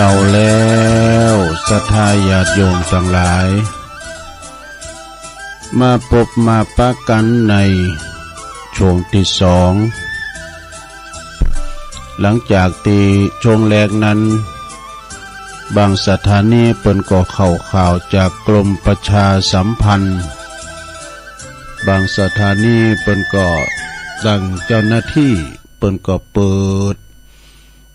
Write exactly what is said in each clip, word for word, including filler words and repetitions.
เอาแล้วศรัทธาญาติโยมทั้งหลาย มาปบมาปะกันในช่วงที่สอง หลังจากที่ช่วงแรกนั้น บางสถานีเปิ้นก็เข้าข่าวจากกรมประชาสัมพันธ์ บางสถานีเปิ้นก็ตั้งเจ้าหน้าที่ เปิ้นก็เปิด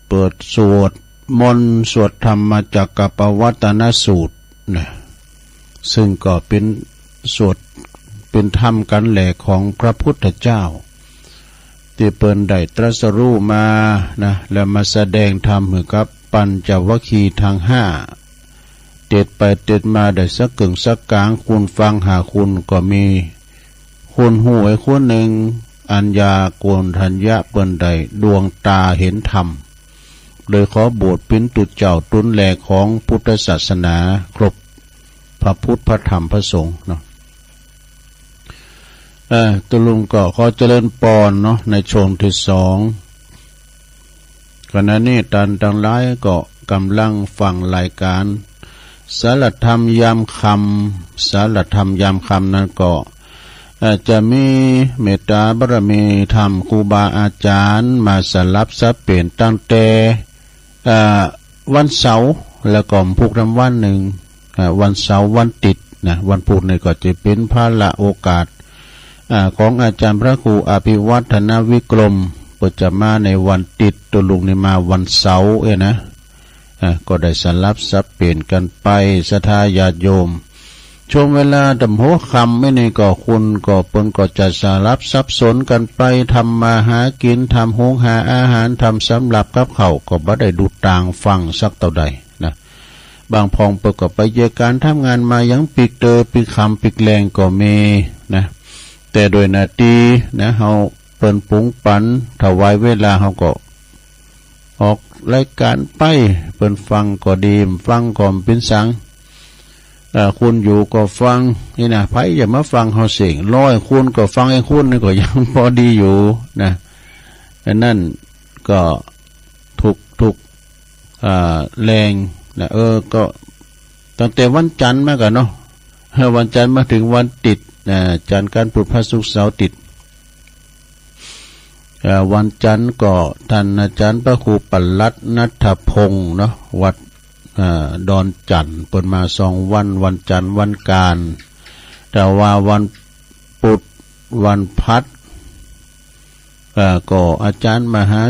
เปิดสวดมนต์ สวดธรรมจักรกัปปวัตนสูตรนะ ซึ่งก็เป็นสวด เป็นธรรมกันแหละของพระพุทธเจ้า ที่เปิ้นได้ตรัสรู้มานะ แล้วมาแสดงธรรมให้กับปัญจวัคคีย์ทั้งห้า เทศน์ไปเทศน์มาได้สักเกิ่งสักกลาง คนฟังห้าคนก็มี คนฮู้ไอ้คนหนึ่ง อัญญาโกณฑัญญะ เปิ้นได้ดวงตาเห็นธรรม เลยขอบวชเป็นตุ๊เจ้าตุ๊นแรกของพุทธศาสนา ครบพระพุทธพระธรรมพระสงฆ์เนาะ เอ่อ ตุ๊ลุงก็ขอเจริญปอนเนาะ ในช่วงที่สอง ขณะนี้ท่านทั้งหลายก็กำลังฟังรายการสารธรรมยามค่ำ สารธรรมยามค่ำนั้นก็ เอ่อ จะมีเมตตาบารมีธรรมครูบาอาจารย์มาสลับสับเปลี่ยนตั้งแต่ เอ่อ วันเสาร์ แล้วก็พุธนำวันหนึ่ง อ่า วันเสาร์วันอาทิตย์นะ วันพุธนี่ก็จะเป็นพละโอกาส อ่า ของอาจารย์พระครูอภิวัฒนวิกรม เปิ้นจะมาในวันอาทิตย์ ตุ๊ลุงนี่มาวันเสาร์เองนะ อ่า ก็ได้สลับสับเปลี่ยนกันไป ศรัทธาญาติโยม ช่วงเวลาดำหัวค่ำไม่นี่ก็คนก็เปิ้นก็จะสลับสับสนกันไป ทำมาหากิน ทำหุงหาอาหาร ทำสำรับกับข้าว ก็บ่ได้ดูตางฟังสักเต้าใดนะ บางพ่องเปิ้นก็ไปเยียะก๋านทำงานมายังปิกเตอร์ ปิกค่ำปิกแลงก็มีนะ แต่โดยหน้าตี้นะ เฮาเปิ้นปรุงปันถวายเวลา เฮาก็ออกรายการไป เปิ้นฟังก็ดี ฟังก็บ่เป๋นสัง เอ่อ คนอยู่ก็ฟังนี่นะ ใผจะมาฟังเฮาเสี้ยง ร้อยคนก็ฟังไอ้คนหนึ่งก็ยังพอดีอยู่นะ อันนั้นก็ทุกทุก อ่า แลงนะ เออ ก็ตั้งแต่วันจันทร์มาก่อนเนาะ เออ วันจันทร์มาถึงวันอาทิตย์นะ จันทร์ อังคาร พุธ พฤหัส ศุกร์ เสาร์ อาทิตย์ เอ่อ วันจันทร์ก็ท่านอาจารย์พระครูปลัดนัทพงศ์เนาะ วัด เอ่อ ดอนจันทน์ เปิ้นมาสองวัน วันจันทร์วันอังคาร แต่ว่าวันพุธวันพฤหัส เอ่อ ก็อาจารย์มหา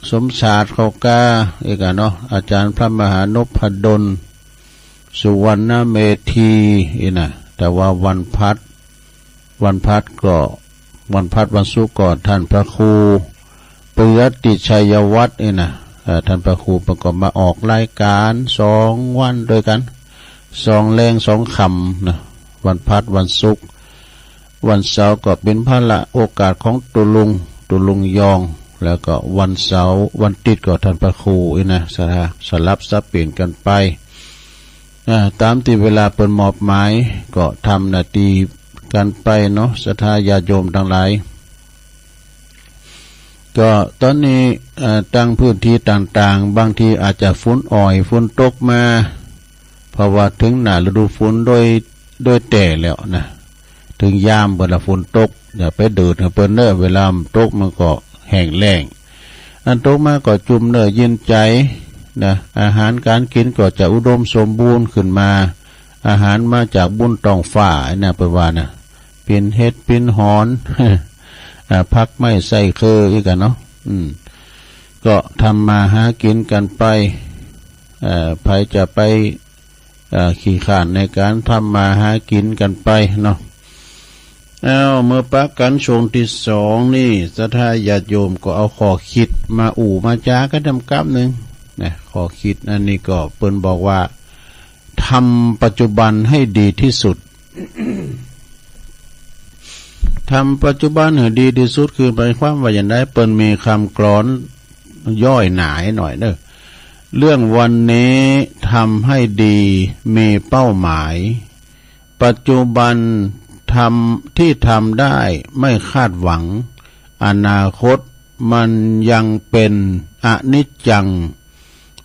สมชาติเขากาอีกอะเนาะ อาจารย์พระมหานพดล สุวรรณเมธีอีกนะ แต่ว่าวันพฤหัส วันพฤหัสก็ วันพฤหัสวันศุกร์ก็ท่านพระครู ปริยัติชัยวัฒน์นี่นะ เอ่อ ท่านพระครูเปิ้นก็มาออกรายการสองวันด้วยกัน สองแลงสองค่ำนะ วันพฤหัสวันศุกร์ วันเสาร์ก็เป็นพละโอกาสของตุ๊ลุง ตุ๊ลุงยอง แล้วก็วันเสาร์วันอาทิตย์ก็ท่านพระครูนี่นะ สลับ สลับสับเปลี่ยนกันไป อ่า ตามที่เวลาเปิ้นมอบหมาย ก็ทำหน้าตี้กันไปเนาะ ศรัทธาญาติโยมทั้งหลาย ก็ตอนนี้ เอ่อ ตางพื้นตี้ต่างๆ บางทีอาจจะฝนอ่อย ฝนตกมา เพราะว่าเถิงหน้าฤดูฝนโดย โดยแต๊แล้วนะ เถิงยามเปิ้นละฝนตก อย่าไปเดือดร้อนเปิ้นเน้อ เวลามันตกมันก็แห้งแล้ง อันตกมาก็จุ่มเนื้อเย็นใจ๋นะ อาหารก๋านกิ๋นก็จะอุดมสมบูรณ์ขึ้นมา อาหารมาจากบนท้องฟ้านะ เปิ้นว่านะ เป๋นเห็ดเป๋นหอน อ่า ผักไม้ไส้เคิงอีกอะเนาะ อืม ก็ทำมาหากิ๋นกันไป เอ่อ ใผจะไป เอ่อ ขี้คร้านในก๋านทำมาหากิ๋นกันไปเนาะ เอ้า เมื่อปะกั๋นช่วงตี้สองนี่ ศรัทธาญาติโยมก็เอาข้อคิดมาอู้มาจ๋ากั๋นกำนึ่งนะ ข้อคิดอันนี้ก็เปิ้นบอกว่า ทำปัจจุบันให้ดีที่สุด ทำปัจจุบันให้ดีที่สุด คือหมายความว่าอย่างใด เปิ้นมีกำกลอนย่อยหนาหน่อยเน้อ เรื่องวันนี้ทำให้ดีมีเป้าหมาย ปัจจุบันทำ ที่ทำได้ไม่คาดหวัง อนาคตมันยังเป็นอนิจจัง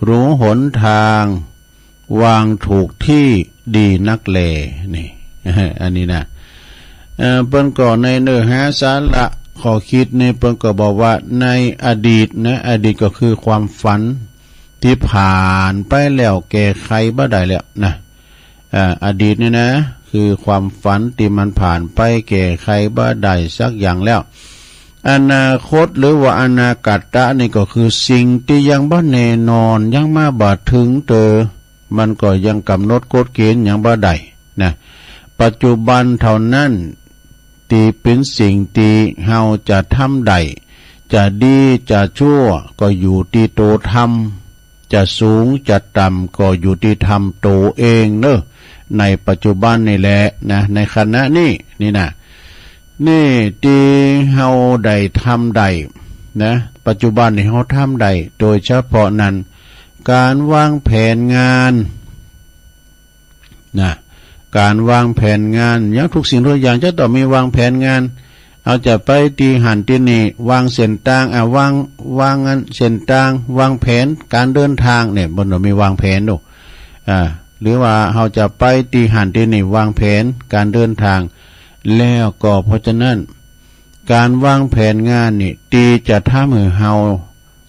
รู้หนทาง วางถูกที่ดีนักแล นี่ อันนี้นะ เอ่อ เปิ้นก็ในเนื้อหาสาระข้อคิดนี่ เปิ้นก็บอกว่าในอดีตนะ อดีตก็คือความฝันที่ผ่านไปแล้ว แก้ไขบ่ได้แล้วนะ อ่า อดีตนี่นะ คือความฝันที่มันผ่านไป แก้ไขบ่ได้สักอย่างแล้ว อนาคตหรือว่าอนาคตะนี่ก็คือสิ่งที่ยังบ่แน่นอน ยังมาบ่ถึงเตอ มันก็ยังกำหนดกฎเกณฑ์ยังบ่ได้นะ ปัจจุบันเท่านั้นที่เป็นสิ่งที่เฮาจะทำได้ จะดีจะชั่วก็อยู่ที่โตทำ จะสูงจะต่ำก็อยู่ที่ทำโตเองเนอะ ในปัจจุบันนี่แหละนะ ในขณะนี้นี่นะ นี่ที่เฮาได้ทำได้นะ ปัจจุบันนี่เฮาทำได้ โดยเฉพาะนั้น การวางแผนงานนะ การวางแผนงาน อย่างทุกสิ่งทุกอย่างจะต้องมีวางแผนงาน เฮาจะไปตี้หั้นตี้นี่ วางเส้นตาง อ่ะ วาง วางอันเส้นตาง วางแผนการเดินทางเนี่ย บ่ต้องมีวางแผนดู อ่า หรือว่าเฮาจะไปตี้หั้นตี้นี่ วางแผนการเดินทาง แล้วก็เพราะฉะนั้น การวางแผนงานนี่ ตี้จะทำหื้อเฮา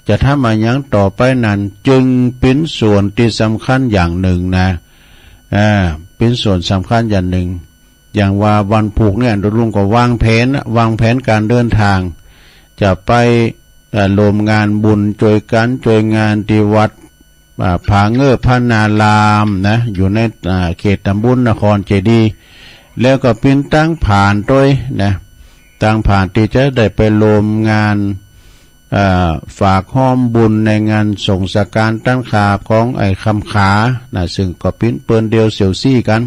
จะทำอะหยังต่อไปนั้น จึงเป็นส่วนที่สำคัญอย่างหนึ่งนะ อ่า เป็นส่วนสำคัญอย่างหนึ่ง อย่างว่าวันพุธเนี่ย ลุงก็วางแผน วางแผนการเดินทาง จะไป เอ่อ ร่วมงานบุญ ช่วยกัน ช่วยงานที่วัด อ่า ผาเงือกพระนารามนะ อยู่ใน อ่า เขตตำบลนครเจดีย์ แล้วก็เป็นตางผ่านตวยนะ ตางผ่านที่จะได้ไปร่วมงาน อ่า ฝากฮ้อมบุญในงานสงฆ์สงกรานต์ตันขาวของไอ้คำขานะ ซึ่งก็เป็นเปิ้นเดียวเสี่ยวซี้กัน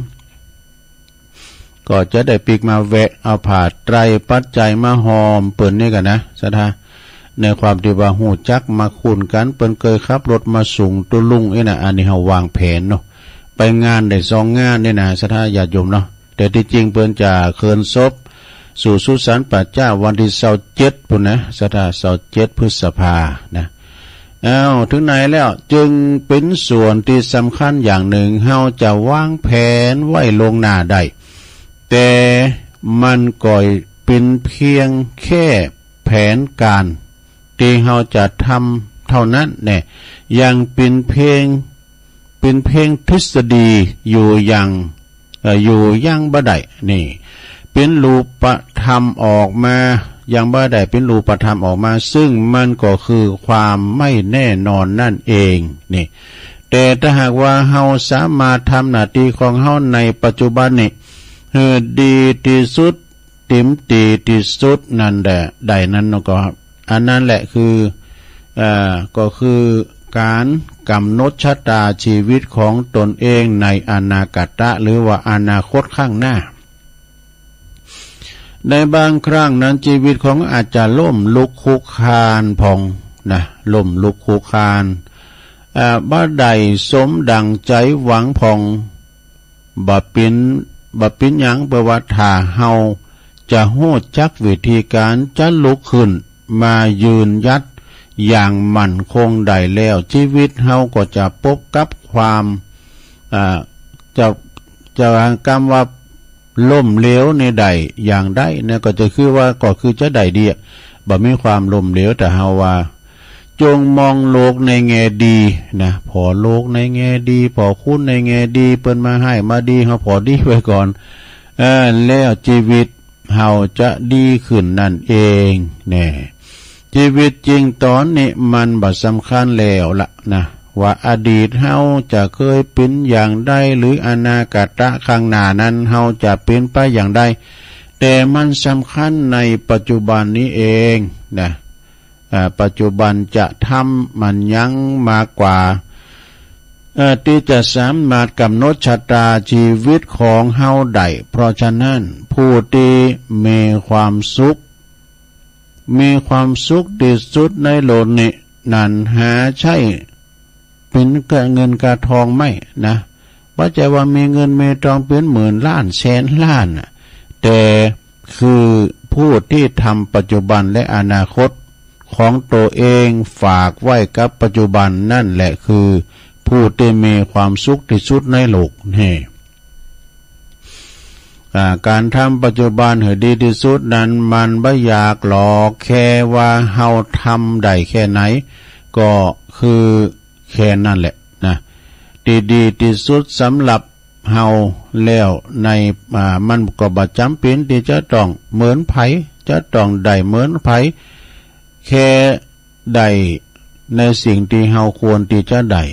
ก็จะได้ปิ๊กมาแวะเอาผ้าไตรปัจจัยมาฮ้อมเปิ้นนี่กั๋นนะ ศรัทธา ในความตี้ว่าฮู้จักมาคุ้นกั๋น เปิ้นเกยขับรถมาส่งตุ๊ลุงอี้นะ อันนี้เฮาวางแผนเนาะ ไปงานได้สองงานนี่นะ ศรัทธาญาติโยมเนาะ แต่ตี้จริงเปิ้นจะเคลื่อนศพสู่สุสานป่าช้าวันตี้ซาวเจ็ดพุ้นนะ ศรัทธา ซาวเจ็ดพฤษภานะ อ้าว ถึงไหนแล้ว จึงเป็นส่วนที่สำคัญอย่างหนึ่ง เฮาจะวางแผนไว้ล่วงหน้าได้ แต่มันก็เป็นเพียงแค่แผนการที่เฮาจะทำเท่านั้นแน่ ยังเป็นเพียง เป็นเพียงทฤษฎีอยู่อย่าง เอ่อ อยู่ยังบ่ได้ นี่ เป็นรูปธรรมออกมา ยังบ่ได้เป็นรูปธรรมออกมา ซึ่งมันก็คือความไม่แน่นอนนั่นเอง นี่ แต่ถ้าหากว่าเฮาสามารถทำหน้าตี้ของเฮาในปัจจุบันนี่ หื้อดีตี้สุด เต็มตี้ตี้สุดนั้นแหละ ได้นั้นก็ อันนั้นแหละคือ เอ่อ ก็คือการกำหนดชะตาชีวิตของตนเองในอนาคตะ หรือว่าอนาคตข้างหน้า ในบางครั้งนั้นชีวิตของอาจจะล้มลุกคลุกคลานพ่องนะ ล้มลุกคลุกคลาน เอ่อ บ่ได้สมดังใจหวังพ่อง บ่เป๋น บ่เป๋นหยัง เปื้อว่าถ้าเฮาจะฮู้จักวิธีการจะลุกขึ้นมายืนหยัดอย่างมั่นคงได้แล้ว ชีวิตเฮาก็จะปบกับความ อ่า จะ จะว่าคำว่าล้มเหลวนี่ได้อย่างใดนะ ก็จะคือว่า ก็คือจะได้ดีอะ บ่มีความล้มเหลว ถ้าเฮาว่า จงมองโลกในแง่ดีนะ ผ่อโลกในแง่ดี ผ่อคนในแง่ดี เปิ้นมาฮ้ายมาดี เฮาผ่อดีไว้ก่อน เออ แล้วชีวิตเฮาจะดีขึ้นนั่นเองแน่ ชีวิตจริงต๋อนนี้มันบ่สำคัญแล้วละนะ ว่าอดีตเฮาจะเคยเป๋นอย่างใด หรืออนาคตะข้างหน้านั้นเฮาจะเป๋นไปอย่างใด แต่มันสำคัญในปัจจุบันนี้เองนะ อ่า ปัจจุบันจะทำมันยังมากกว่า เอ่อ ตี้จะสามารถกำหนดชะตาชีวิตของเฮาได้ เพราะฉะนั้นผู้ตี้มีความสุข มีความสุขตี้สุดในโลกนี้นั้นหาใจ้เป๋นกะเงินกะทองไม่นะ บ่ใจ้ว่ามีเงินมีทองเป๋นหมื่นล้านแสนล้านน่ะ แต่คือผู้ตี้ทำปัจจุบันและอนาคต ของตัวเองฝากไว้กับปัจจุบันนั่นแหละคือผู้ที่มีความสุขที่สุดในโลกนี่ อ่า การทำปัจจุบันให้ดีที่สุดนั้นมันไม่ยากหรอก แค่ว่าเฮาทำได้แค่ไหน ก็คือแค่นั้นแหละนะ ที่ดีที่สุดสำหรับเฮาแล้วใน อ่า มันก็บ่จำเป็นที่จะต้องเหมือนไผ จะต้องได้เหมือนไผ แค่ได้ในสิ่งที่เฮาควรที่จะได้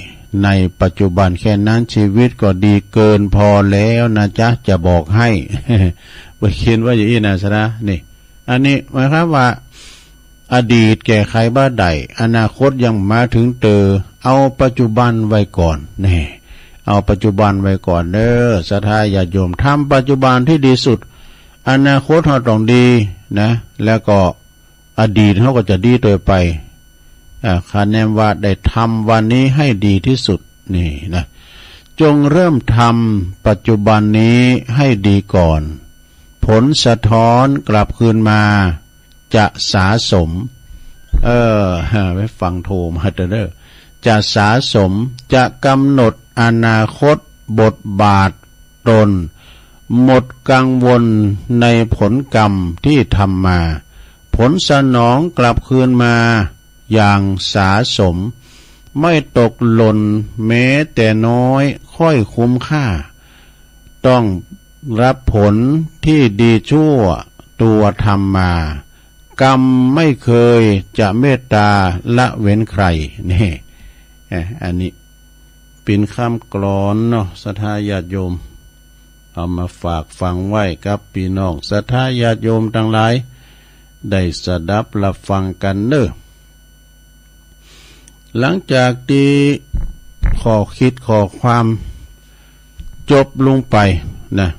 ในปัจจุบันแค่นั้น ชีวิตก็ดีเกินพอแล้วนะจ๊ะ จะบอกให้ บ่เขียนว่าอย่างนี้นะสระนี่ อันนี้หมายความว่า อดีตแก้ไขบ่ได้ อนาคตยังมาถึงเตอ เอาปัจจุบันไว้ก่อนนี่ เอาปัจจุบันไว้ก่อนเด้อ ศรัทธาญาติโยม ทำปัจจุบันที่ดีสุด อนาคตเฮาต้องดีนะ แล้วก็อดีตเฮาก็จะดีต่อไป อ่า คะแนนว่าได้ทำวันนี้ให้ดีที่สุดนี่นะ จงเริ่มทำปัจจุบันนี้ให้ดีก่อน ผลสะท้อนกลับคืนมา จะสะสม เออ ไปฟังโทมาเด้อ จะสะสม จะกำหนดอนาคต บทบาทตน หมดกังวลในผลกรรมที่ทำมา ผลสนองกลับคืนมาอย่างสะสม ไม่ตกหล่นแม้แต่น้อย ค่อยคุ้มค่า ต้องรับผลที่ดีชั่วตัวทำมา กรรมไม่เคยจะเมตตาละเว้นใคร นี่ เอ่อ อันนี้เป็นคำกลอนเนาะ ศรัทธาญาติโยม เอามาฝากฟังไว้กับพี่น้องศรัทธาญาติโยมทั้งหลาย ได้สดับรับฟังกันเนอะ หลังจากที่ข้อคิดข้อความจบลงไปนะ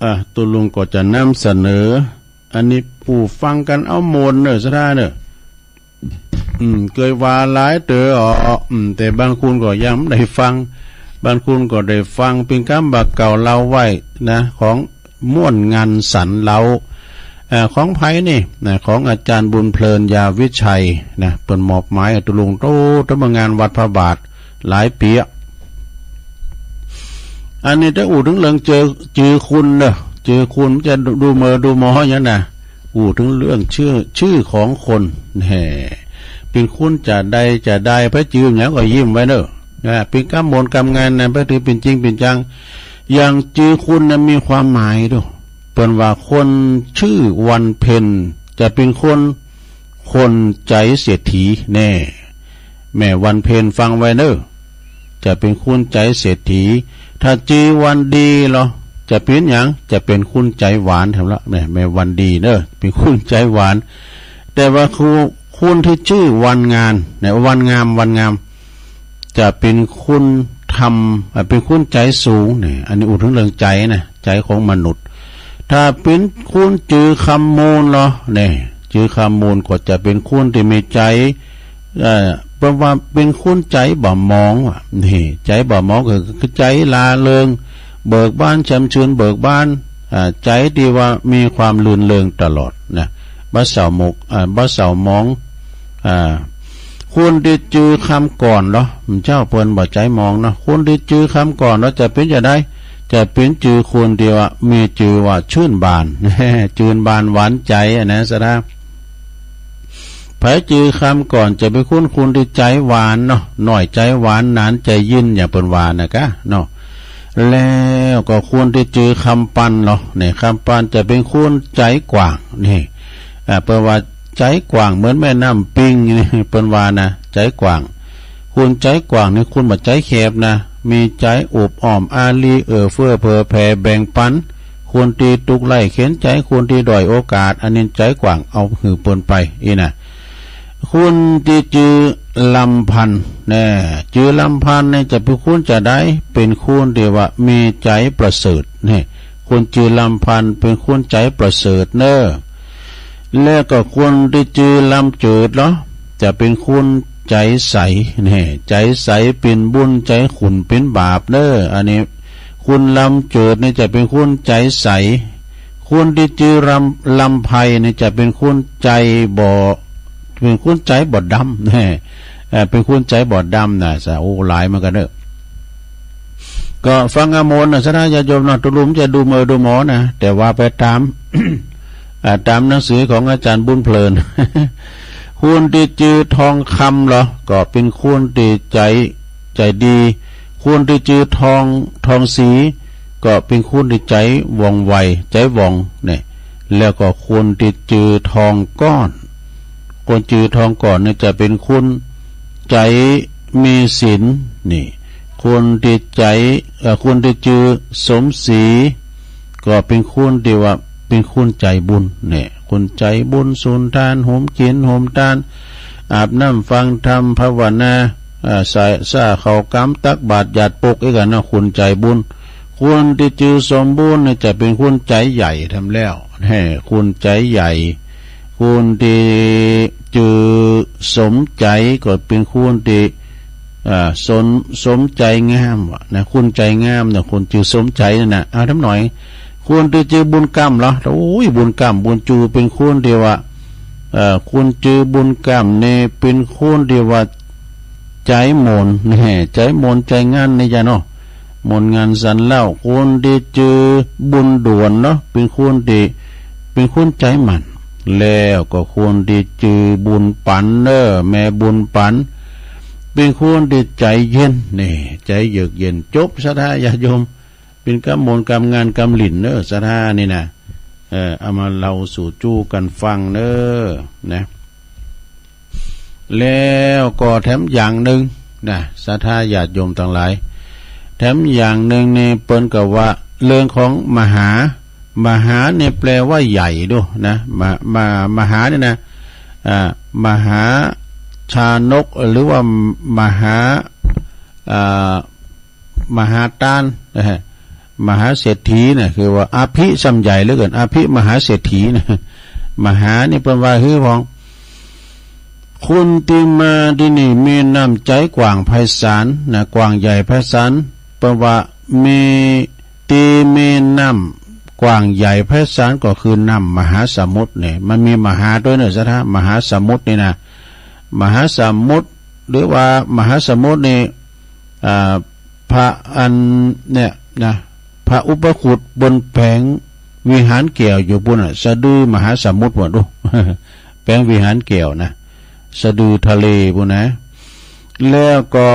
อ่ะ ตุลุงก็จะนำเสนอ อันนี้ผู้ฟังกันเอาโมนเนอะ ศรัทธาเนอะ อืม เกยว่าหลายเต๋ออ๋อ อืม แต่บางคนก็ยังได้ฟัง บางคนก็ได้ฟังเพียงกำบ่าเก่าเล่าไว้นะ ของม่วนงานสันเล่า เอ่อ ของไผนี่นะ ของอาจารย์บุญเพลิน ยาวิชัยนะ เปิ้นมอบหมายให้ตุลุงโตตะมางานวัดพระบาทหลายปีอะ อันนี้ถ้าอู้ถึงเรื่องจื้อ จื้อคุณเนอะ จื้อคุณจะดู ดูเมอดูหมออย่างนะ อู้ถึงเรื่องชื่อ ชื่อของคนแหม เป็นคุณจะใดจะใด พระจื้ออย่างก็ยิ้มไว้เนอะ นะ เป็นกำมนต์กำงานนะ พระถือเป็นจริงเป็นจัง อย่างจื้อคุณนะมีความหมายด้วย เปิ้นว่าคนชื่อวันเพ็ญจะเป็นคน คนใจเศรษฐีแน่ แม่วันเพ็ญฟังไว้เนอะ จะเป็นคนใจเศรษฐี ถ้าจื้อวันดีเหรอ จะเป็นหยัง จะเป็นคนใจหวานแถมละ แม่ แม่วันดีเนอะ เป็นคนใจหวาน แต่ว่าคู คนที่จื้อวันงาน เนี่ย วันงาม วันงาม จะเป็นคนธรรม อ่ะ เป็นคนใจสูงเนี่ย อันนี้อู้ถึงเรื่องใจนะ ใจของมนุษย์ ถ้าเป็นคนจื้อคำมูลเหรอเนี่ย จื้อคำมูลก็จะเป็นคนที่มีใจ เอ่อ แปลว่าเป็นคนใจบ่หมองว่ะ นี่ ใจบ่หมองก็คือใจร่าเริง เบิกบาน แช่มชื่น เบิกบาน อ่า ใจที่ว่ามีความรื่นเริงตลอดนะ บ่เศร้าหมก อ่า บ่เศร้าหมอง อ่า คนที่จื้อคำก่อนเหรอ เจ้าเปิ้นบ่ใจหมองเนาะ คนที่จื้อคำก่อนเหรอ จะเป็นจะใด จะเป็นจื้อคนที่ว่ามีจื้อว่าชื่นบาน ชื่นบานหวานใจอะนะ ศรัทธา ไผจื้อคำก่อนจะเป็นคน คนที่ใจหวานเนาะ น้อยใจหวาน หนานใจเย็น อย่างเปิ้นว่านะกะเนาะ แล้วก็คนที่จื้อคำปันเหรอ เนี่ย คำปันจะเป็นคนใจกว้าง นี่ อ่า เปิ้นว่าใจกว้างเหมือนแม่น้ำปิง นี่ เปิ้นว่านะ ใจกว้าง คนใจกว้างนี่ คนบ่ใจแคบนะ มีใจโอบอ้อมอารี เอื้อเฟื้อเผื่อแผ่แบ่งปัน คนที่ทุกข์ไร้เข็ญใจ คนที่ด้อยโอกาส อันนี้ใจกว้าง เอาหื้อเปิ้นไป อีนะ คนที่จื้อลำพันธ์ แน่ จื้อลำพันธ์เนี่ยจะเป็นคนจะใด เป็นคนที่ว่ามีใจประเสริฐ นี่ คนจื้อลำพันธ์เป็นคนใจประเสริฐเนอะ แล้วก็คนที่จื้อลำเจิดเหรอ จะเป็นคนใจใส นี่ ใจใสเป็นบุญ ใจขุ่นเป็นบาปเนอะ อันนี้ คนลำเจิดนี่จะเป็นคนใจใส คนที่จื้อลำ ลำไพรนี่จะเป็นคนใจบ่ เป็นคนใจบ่ดำ เอ่อเป็นคนใจบ่ดำนะ สะ โอ้ หลายเหมือนกันเนอะ ก็ฟังอาโมนนะ ศรัทธาญาติโยมนะ ตกลงจะดูเมอดูหมอนะ แต่ว่าไปตาม อ่า ตามหนังสือของอาจารย์บุญเพลิน คนที่จือทองคำเหรอ ก็เป็นคนที่ใจ ใจดี คนที่จือทอง ทองศรี ก็เป็นคนที่ใจว่องไว ใจว่องเนี่ย แล้วก็คนที่จือทองก้อน คนจือทองก้อนเนี่ยจะเป็นคนใจมีศีล นี่ คนที่ใจ เอ่อ คนที่จือสมศรี ก็เป็นคนที่ว่าเป็นคนใจบุญ เนี่ย คนใจบุญ สุนทาน โฮมกิน โฮมทาน อาบน้ำฟังธรรม ภาวนา อ่า ใส่ ซ่าเข้ากำ ตักบาตร หยาดปก อีกอันนะ คนใจบุญ คนที่จือสมบูรณ์เนี่ยจะเป็นคนใจใหญ่ทำแล้ว แฮ่ คนใจใหญ่ คนที่จือสมใจ ก็เป็นคนที่ อ่า สม สมใจงามวะนะ คนใจงามเนี่ย คนจือสมใจนั่นนะ เอาทำหน่อย คนที่จือบุญกำเหรอ โอ้ย บุญกำ บุญจู เป็นคนที่ว่า เอ่อ คนจือบุญกำเนี่ย เป็นคนที่ว่า ใจหมน แฮ่ ใจหมน ใจงานนี่จ้ะเนาะ หมนงานสันเล่า คนที่จือบุญด่วนเนาะ เป็นคนที่ เป็นคนใจหมั่น แล้วก็คนที่จือบุญปันเนอะ แม่บุญปัน เป็นคนที่ใจเย็น นี่ ใจเยือกเย็น จบ ศรัทธาญาติโยม เป็นกำหมนกำงานกำหลิ้นเนอะ ศรัทธานี่นะ เออ เอามาเล่าสู่จู้กันฟังเนอะ นะ แล้วก็แถมอย่างหนึ่งนะ ศรัทธาญาติโยมทั้งหลาย แถมอย่างหนึ่งนี่เปิ้นก็ว่าเรื่องของมหา มหาเนี่ยแปลว่าใหญ่ดูนะ ม ม มหาเนี่ยนะ อ่า มหาชานก หรือว่ามหา อ่า มหาต้านนะฮะ มหาเศรษฐีนะ คือว่าอภิซ้ำใหญ่เหลือเกิน อภิมหาเศรษฐีนะ มหานี่เปิ้นว่าคือของ คนที่มาที่นี่มีน้ำใจกว้างไพศาลนะ กว้างใหญ่ไพศาล เปิ้นว่ามี ที่มีน้ำกว้างใหญ่ไพศาลก็คือน้ำมหาสมุทรเนี่ย มันมีมหาด้วยเนอะ ศรัทธา มหาสมุทรนี่นะ มหาสมุทร หรือว่ามหาสมุทรนี่ อ่า พระอันเนี่ยนะ พระอุปคุตเปิ้นแป๋งวิหารแก้วอยู่ปู้นน่ะ สะดือมหาสมุทรปู้นดู แป๋งวิหารแก้วนะ สะดือทะเลปู้นนะ แล้วก็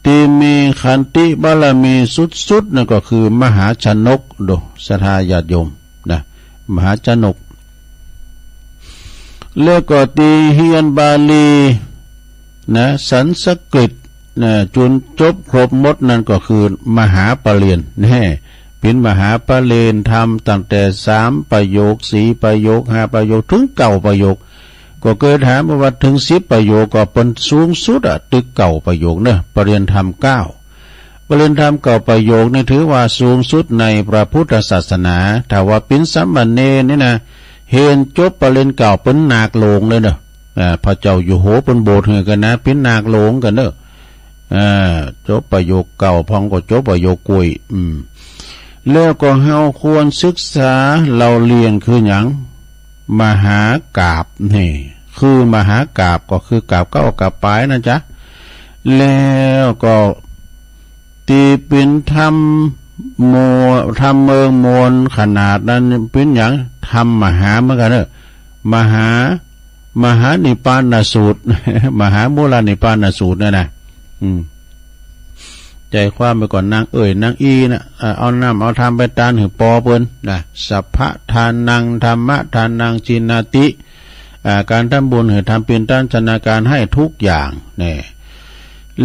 ที่มีขันติบารมีสุดๆ นั่นก็คือมหาชนกดู ศรัทธาญาติโยมนะ มหาชนก แล้วก็ที่เฮียนบาลีนะ สันสกฤตนะ จนจบครบหมดนั่นก็คือมหาปรริญญา แน่ เป็นมหาปรริญญาธรรมตั้งแต่สามประโยค สี่ประโยค ห้าประโยค ถึงเก้าประโยค ก็เกิดถามว่าถึงสิบประโยคก็เปิ้นสูงสุดอะ ตึกเก้าประโยคเนอะ ปรริญญาธรรมเก้า ปรริญญาธรรมเก้าประโยคนี่ถือว่าสูงสุดในพระพุทธศาสนา ถ้าว่าเป็นสามเณรนี่นะ เฮียนจบปรริญญาเก้าเปิ้นนาคหลวงเลยเนอะ อ่า พระเจ้าอยู่หัวเปิ้นโบสถ์หื้อกันนะ เป็นนาคหลวงกันเนอะ อ่า จบประโยคเก้า พองก็จบประโยคกุย อืม แล้วก็เฮาควรศึกษาเล่าเรียนคือหยัง มหากาพย์นี่ คือมหากาพย์ก็คือกาพย์เก้ากาพย์ปายนะจ๊ะ แล้วก็ที่เป็นธรรมโม ธรรมเมืองมนต์ขนาดนั้นเป็นหยัง ธรรมมหาเหมือนกันเนอะ มหา มหานิพพานสูตร มหามูลนิพพานสูตรเนี่ยนะ อืม ใจความไปก่อน นางเอ่ย นางอีนะ อ่า เอาน้ำเอาธรรมไปตานหื้อปอเปิ้นนะ สัพพะทานัง ธรรมะทานัง จินนาติ อ่า การทำบุญหื้อธรรมเป็นต้น ชนะการให้ทุกอย่าง แน่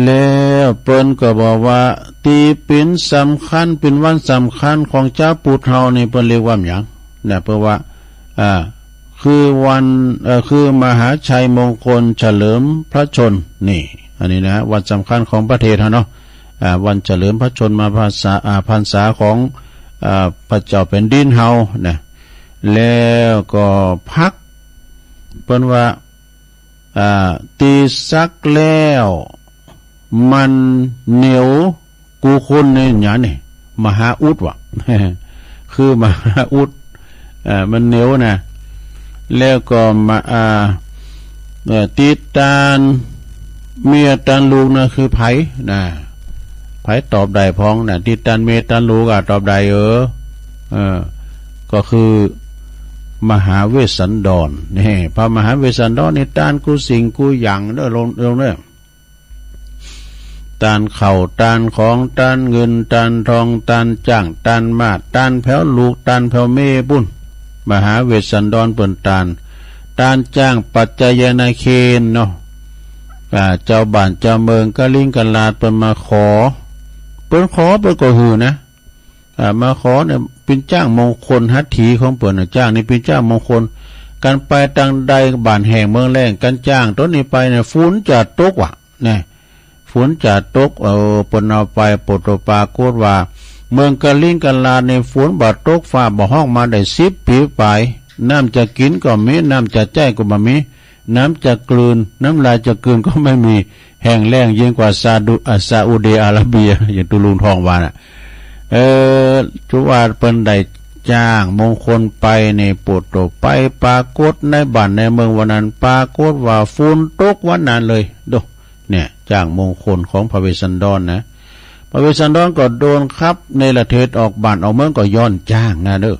แล้วเปิ้นก็บอกว่า ที่เป็นสำคัญ เป็นวันสำคัญของเจ้าพุทธเฮานี่ เปิ้นเรียกว่าหยังนะ เพราะว่า อ่า คือวัน เอ่อ คือมหาชัยมงคลเฉลิมพระชนม์ นี่ อันนี้นะ วันสำคัญของประเทศเฮาเนาะ อ่า วันเฉลิมพระชนมพรรษา อ่า พรรษาของ อ่า พระเจ้าแผ่นดินเฮานะ แล้วก็ผัก เปิ้นว่า อ่า ที่สักแล้วมันเหนียว กูคนในหยังนี่ มหาอุดวะ คือมหาอุด เอ่อ มันเหนียวนะ แล้วก็มา อ่า เอ่อ ติดตานเมียตานลูกนะคือไผนะ ไผตอบได้พ้องนะ ติดตานเมียตานลูกอะตอบได้ เออ เออ ก็คือ มหาเวสสันดร นี่ พระมหาเวสสันดรนี่ตานกู้สิ่งกู้อย่างเด้อ ลง ลงเด้อ ตานข้าวตานของ ตานเงินตานทอง ตานจ๊างตานม้า ตานแผวลูก ตานแผวเมย์ปุ้น มหาเวสสันดรเปิ้นตาน ตานจ๊างปัจจายนาเคนเนาะ อ่า เจ้าบ้านเจ้าเมืองกะลิงกะลาดเปิ้นมาขอ เปิ้นขอเปิ้นก็หื้อนะ อ่า มาขอเนี่ย เปิ้นจ๊างมงคลหัตถีของเปิ้นน่ะ จ๊างนี่เปิ้นจ๊างมงคล กันไปตางใดบ้านแห้งเมืองแล้ง กันจ๊างตนนี้ไปเนี่ย ฝนจะตกว่ะ นะ ฝนจะตก เออ เปิ้นเอาไป ปรากฏว่า เมืองกะลิงกะลาดนี่ฝนบ่ตก ฟ้าบ่ฮ้องมาได้สิบปีปลาย น้ำจะกินก็มี น้ำจะใจ๊ก็บ่มี น้ำจะกลืน น้ำลายจะกลืนก็ไม่มี แห้งแล้งยิ่งกว่าซาดุ อ่ะ ซาอุดีอาระเบีย อย่างตุลุงทองว่าน่ะ เออ ถือว่าเปิ้นได้จ๊างมงคลไปนี่ ปรากฏไป ปรากฏในบ้านในเมืองวันนั้น ปรากฏว่าฝนตกวันนั้นเลย ดู เนี่ย จ๊างมงคลของพระเวสสันดรนะ พระเวสสันดรก็โดนขับเนรเทศออกบ้านออกเมืองก็ย้อนจ๊างนะเด้อ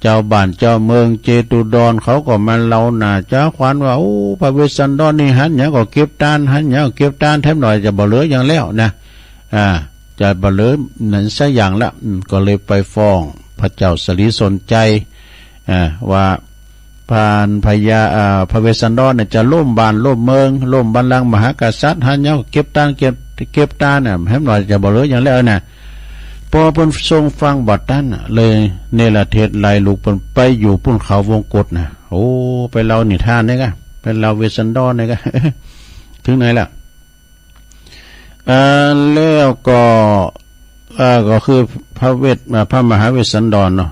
เจ้าบ้านเจ้าเมืองเจตุดรเขาก็มาเล่าหน้าจ๋าขวัญว่า โอ้ พระเวสสันดรนี่หันหยังก็เก็บตาน หันหยังก็เก็บตาน แถมหน่อยจะบ่เหลือหยังแล้วนะ อ่า จะบ่เหลือหยังสักอย่างละ อืม ก็เลยไปฟ้องพระเจ้าสลีสนชัย อ่า ว่า พานพญา อ่า พระเวสสันดรเนี่ยจะล้มบ้านล้มเมือง ล้มบัลลังก์มหากษัตริย์ หันหยังก็เก็บตาน เก็บ เก็บตานน่ะ แถมหน่อยจะบ่เหลือหยังแล้วนะ พอเปิ้นทรงฟังบ่ตันน่ะ เลยเนรเทศไล่ลูกเปิ้นไปอยู่ปุ้นเขาวงกตนะ โอ้ ไปเล่านิทานเนี่ยกะ ไปเล่าเวสสันดรเนี่ยกะ ถึงไหนละ อ่า แล้วก็ อ่า ก็คือพระเวส อ่า พระมหาเวสสันดรเนาะ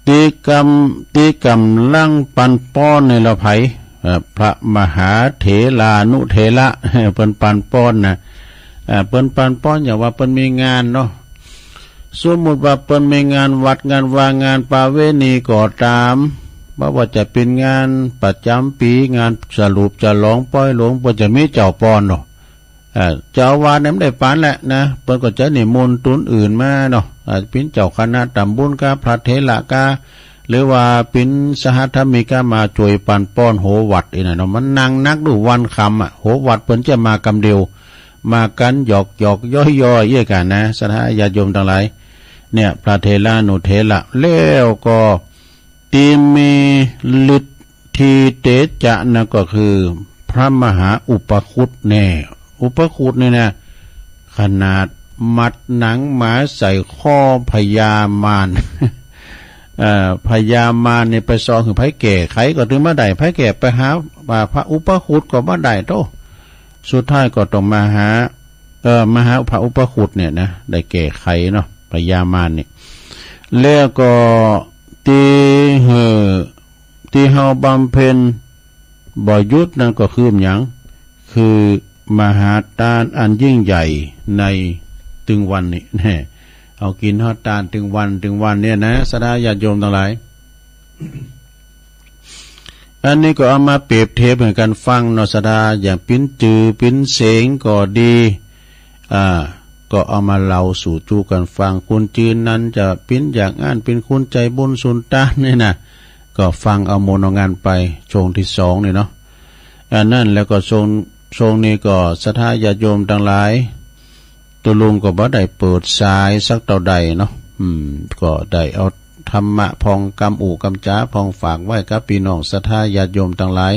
ตี้กำ ตี้กำลังปันป้อนในละไผ เอ่อ พระมหาเถรานุเถระ เปิ้นปันป้อนนะ เอ่อ เปิ้นปันป้อน อย่างว่าเปิ้นมีงานเนาะ สมมุติว่าเปิ้นมีงานวัด งานวา งานประเวณีก็ตาม บ่ว่าจะเป๋นงานประจ๋ำปี๋ งานสรุปฉลองปอยหลวง เปิ้นจะมีเจ้าป้อนเนาะ เอ่อ เจ้าอาวาสเนี่ยมันได้ปานแหละนะ เปิ้นก็จะนิมนต์ตนอื่นมาเนาะ อาจจะเป๋นเจ้าคณะต๋ำบุญกา พระเถระกา หรือว่าเป๋นสหธรรมิกามาจ้วยปันป้อนโหวัดอีกนะเนาะ มันนังนักดูวันคำอ่ะ โหวัดเปิ้นจะมากำเดียว มากันหยอกหยอกย้อยย้อยเยี่ยกันนะ ศรัทธาญาติโยมตังหลาย เนี่ย พระเถรานุเถระ แล้วก็ ตี้มีฤทธิเตจะนะ ก็คือพระมหาอุปคุตแน่ อุปคุตนี่นะ ขนาดมัดหนังหมาใส่ข้อพญามาร เอ่อ พญามารนี่ไปซอหื้อไผแก้ไขก็ตึงบ่ได้ ไผแก้ไปหา ว่าพระอุปคุตก็บ่ได้โต สุดท้ายก็ต้องมาหา เอ่อ มาหาพระอุปคุตเนี่ยนะ ได้แก้ไขเนาะ พญามารนี่ แล้วก็ตี้หื้อ ตี้เฮาบำเพ็ญบ่หยุดนั่นก็คือหยัง คือมหาตานอันยิ่งใหญ่ในตึงวันนี้แน่ เอากิ๋นฮอดตานตึงวัน ตึงวันเนี่ยนะ ศรัทธาญาติโยมตังหลาย อันนี้ก็เอามาเปรียบเทียบหื้อกั๋นฟังเนาะ ศรัทธา อย่างเป๋นจื่อเป๋นเสียงก็ดี อ่า ก็เอามาเล่าสู่จูกั๋นฟัง คนจื่อนั้นจะเป๋นอย่างอั้น เป๋นคนใจ๋บุญสุนตานนี่นะ ก็ฟังเอามนต์เอางานไป ช่วงที่สองนี่เนาะ อันนั้นแล้วก็ช่วง ช่วงนี้ก็ศรัทธาญาติโยมตังหลาย ตุลุงก็บ่ได้เปิดสายสักเต้าใดเนาะ อืม ก็ได้เอาธรรมะพ่อง กำอู้กำจ๋าพ่องฝากไว้กับปี้น้องศรัทธาญาติโยมตังหลาย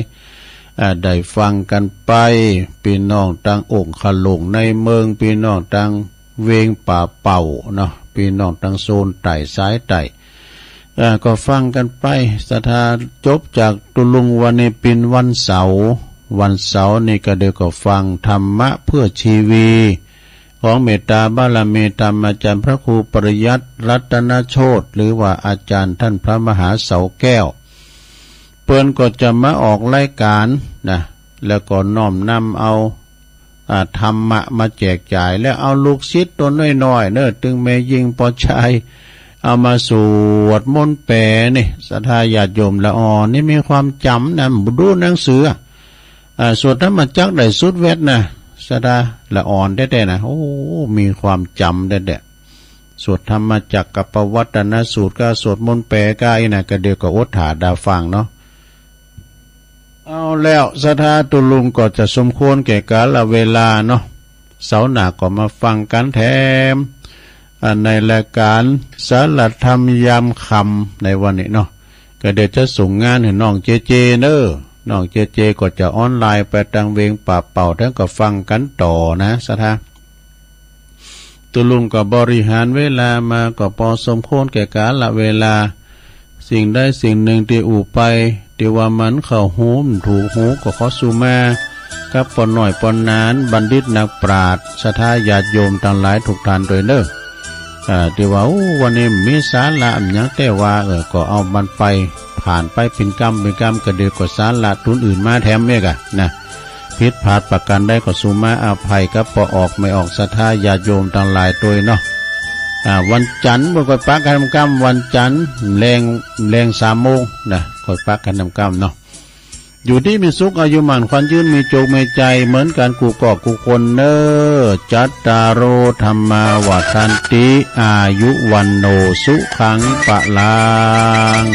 อ่า ได้ฟังกั๋นไป ปี้น้องตังองค์ขลุงในเมือง ปี้น้องตังเวียงป่าเป่าเนาะ ปี้น้องตังโซนใต้สายใต้ อ่า ก็ฟังกั๋นไป ศรัทธา จบจากตุลุงวันนี้เป๋นวันเสาร์ วันเสาร์นี่ก็เดี๋ยวก็ฟังธรรมะเพื่อชีวี ของเมตตาบารมีธรรมอาจารย์พระครูปริยัติรัตนโชติ หรือว่าอาจารย์ท่านพระมหาเสาแก้ว เปิ้นก็จะมาออกรายการนะ แล้วก็น้อมนำเอา อ่า ธรรมะมาแจกจ่าย แล้วเอาลูกศิษย์ตนน้อยๆ เนอะ ตึงแม่ญิงป้อจาย เอามาสวดมนต์แป๋นี่ ศรัทธาญาติโยมละอ่อนนี่มีความจ๋ำนะ บ่ดูหนังสือ อ่าสวดธรรมจักรได้สุดเวทนะสะท้าละอ่อนแท้ๆนะโอ้มีความจำแท้ๆสวดธรรมจักรกับปวัตตนสูตรก็สวดมนต์แปลก็อีนะก็เดี๋ยวก็อดถาดาฟังเนาะเอาแล้วสะท้าตุลุงก็จะสมควรแก่กาลเวลาเนาะเสาร์หน้าก็มาฟังกันแถม อ่าในรายการสารธรรมยามค่ำในวันนี้เนาะก็เดี๋ยวจะส่งงานให้น้องเจเจเนอะน้องเจเจก็จะออนไลน์ไปตังเวงป่าเป่าทั้งก็ฟังกันต่อนะสะท้าตุลุงก็บริหารเวลามาก็พอสมควรแก่กาลเวลา สิ่งใดสิ่งหนึ่งที่อู้ไปที่ว่ามันเข้าหูมันถูกหูก็ขอสู่มากับป้อน้อยป้อหนานบัณฑิตนักปราชญ์ศรัทธาญาติโยมทั้งหลายทุกท่านด้วยเนอะอ่าที่ว่าโอ้วันนี้มีสาระอันหยังแต่ว่าเออก็เอามันไปผ่านไปเป็นกำเป็นกำก็เดี๋ยวก็สาระตุนอื่นมาแถมเอกอะนะผิดพลาดประการใดก็สู่มาอภัยกับป้อออกไม่ออกศรัทธาญาติโยมทั้งหลายด้วยเนาะอ่าวันจันทร์เมื่อก่อยปะกันกำวันจันทร์แรงแรงสามโมงนะ คอยปักกันนำกำเนาะอยู่ดีมีสุขอายุมั่นขวัญยืนมีโจคมีใจเหมือนกันกู้กอกกู้คนเนอจัตตาโรธรรมาวัฒนติอายุวันโนสุขังปะลัง